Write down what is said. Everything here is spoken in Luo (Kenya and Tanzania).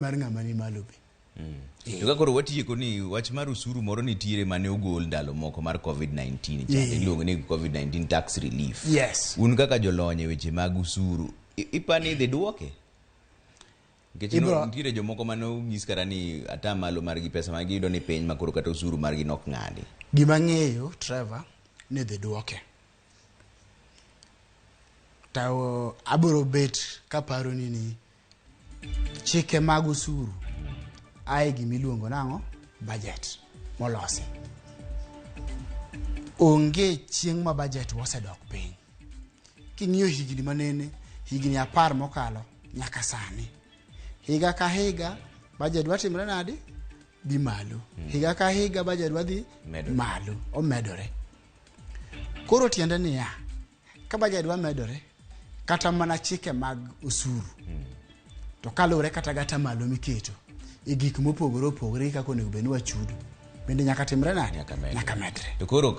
Mar ng'ama ni malo be. To ka koro watieko ni wach mar usuru moro nitiere mane ogol ndalo moko mar COVID-19 cha, iluongo ni COVID-19 tax relief. Un kaka jolony e weche mag usuru, ipani idhi duoke? Nikech nitiere jomoko mane onyis kata ni atamalo margi pesa ma giyudo ni piny ma koro kata osuru margi nok ng'adi. Gima ang'eyo, Trevor, ni idhi duoke. To abiro bet kaparoni ni chike mag osuru ae gima iluongo nang'o budget molosi. Onge chieng' ma budget osedok piny. King'iyo higni manene, higni 10 mokalo nyaka sani, higa ka higa budget watimre nade? Dhi malo. Higa ka higa budget wadhi Medore. malo, omedore. Koro tiende niya, ka budget wa medore, kata mana chike mag osuru, to kaluwore kata gi atamalo miketo e gik mopogore opogore kaka onego bed ni wachudo, bende nyaka timre nade? Nyaka medre. Nyaka medre. To koro